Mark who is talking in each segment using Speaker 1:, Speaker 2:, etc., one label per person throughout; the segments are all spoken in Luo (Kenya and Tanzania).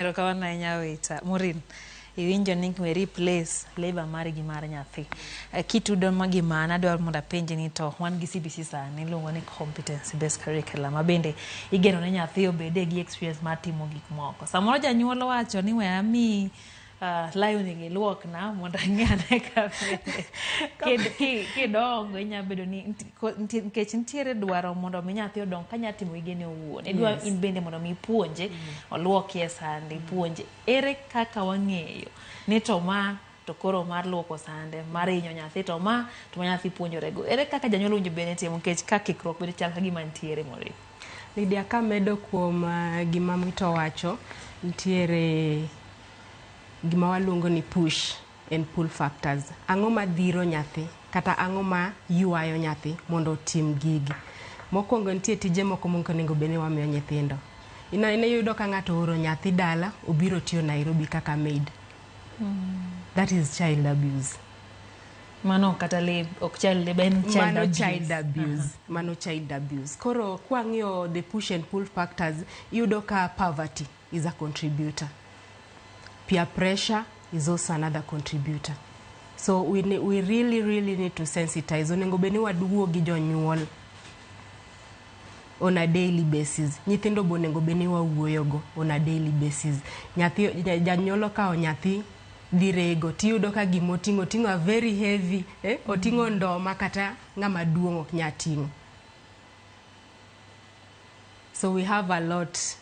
Speaker 1: Erokamano ahinya Wita. Maureen, iwinjo ni we replace labor mari gi mar nyathi. Kitudo ma gi mano, adwaro mondo apenji ni to wan gi CBC sani iluongo ni competency based curriculum ma bende igeno ni nyathi obede gi experience mar timo gik moko. Samoro janyuol wacho ni we ami lewni gi luokna mondo ang'e ane ka bende kidongo inya bedo ni nikech nitiere dwaro mondo mi nyathi odong ka nya timo gigene owuon. Idwa in bende mondo mi ipuonje oluokie sande, ipuonje. Ere kaka wang'eyo ni to ma to koro mar luoko sande, mar hinyo nyathi to ma to ma nyathi puonjore go. Ere kaka janyuol owinjo bed ni timo nikech ka kikruok bende chal ka gima nitiere, Maureen?
Speaker 2: Lydia, kamedo kuom gima Mwita owacho, nitiere gima waluongo ni push and pull factors. Ang'o ma dhiro nyathi kata ang'o ma ywayo nyathi mondo otim gigi? Mokwongo, nitie tije moko mok onego bed ni wamiyo nyithindo. Iyudo ka ng'ato ooro nyathi dala obiro tiyo Nairobi kaka maid. That is child abuse.
Speaker 1: Mano ok kata ok child labor, en child
Speaker 2: Mano
Speaker 1: abuse.
Speaker 2: Child abuse. Mano child abuse. Koro kwang'iyo the push and pull factors, iyudo ka poverty is a contributor. Peer pressure is also another contributor. So we really, really need to sensitize. Onego bed ni waduo gi jonyuol on a daily basis. Nyithindo be onego bed ni wawuoyogo on a daily basis. Nyathi, janyuol okawo nyathi dhi rego, tiyudo ka gimoting'o, oting'o a very heavy, eh? Oting'o ndoo ma kata ng'ama duong' ok nya ting'o. So we have a lot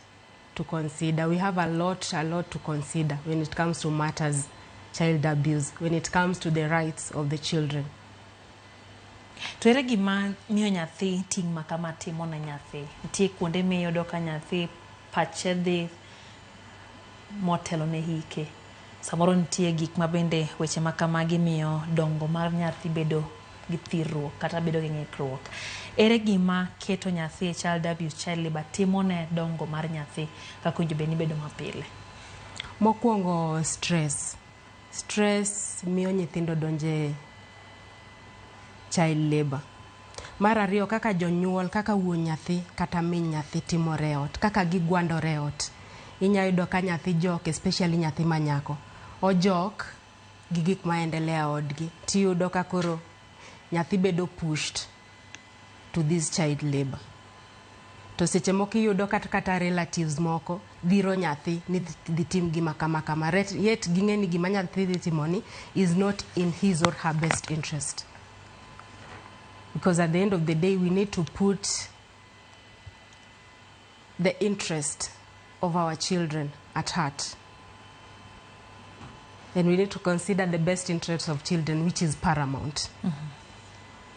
Speaker 2: to consider. We have a lot to consider when it comes to matters child abuse, when it comes to the rights of the children.
Speaker 1: To ere gima miyo nyathi ting' ma kama timo ne nyathi? Nitie kuonde miyudo ka nyathi pache dhi motelo ne hike. Samoro nitie gik ma bende weche ma kamagi miyo dongo mar nyathi bedo gi thirruok kata bedo gi ng'ikruok. Ere gima keto nyathi e child abuse, child labor timo ne dongo mar nyathi kaka owinjo bed ni bedo mapile?
Speaker 2: Mokwongo, stress. Stress miyo nyithindo donje child labor. Mar ariyo, kaka jonyuol, kaka wuon nyathi kata min nyathi timore e ot, kaka gigwandore e ot. Inya yudo ka nyathi jok, especially nyathi manyako. Ojok gi gik ma endelea e odgi. Tiyudo ka koro nyathi bedo pushed to this child labor. To seche moko iyudo kata relatives moko dhiro nyathi ni dhi tim gima kama kama. Yet ging'e ni gima nyathi dhi timo ni is not in his or her best interest. Because at the end of the day, we need to put the interest of our children at heart. And we need to consider the best interest of children, which is paramount.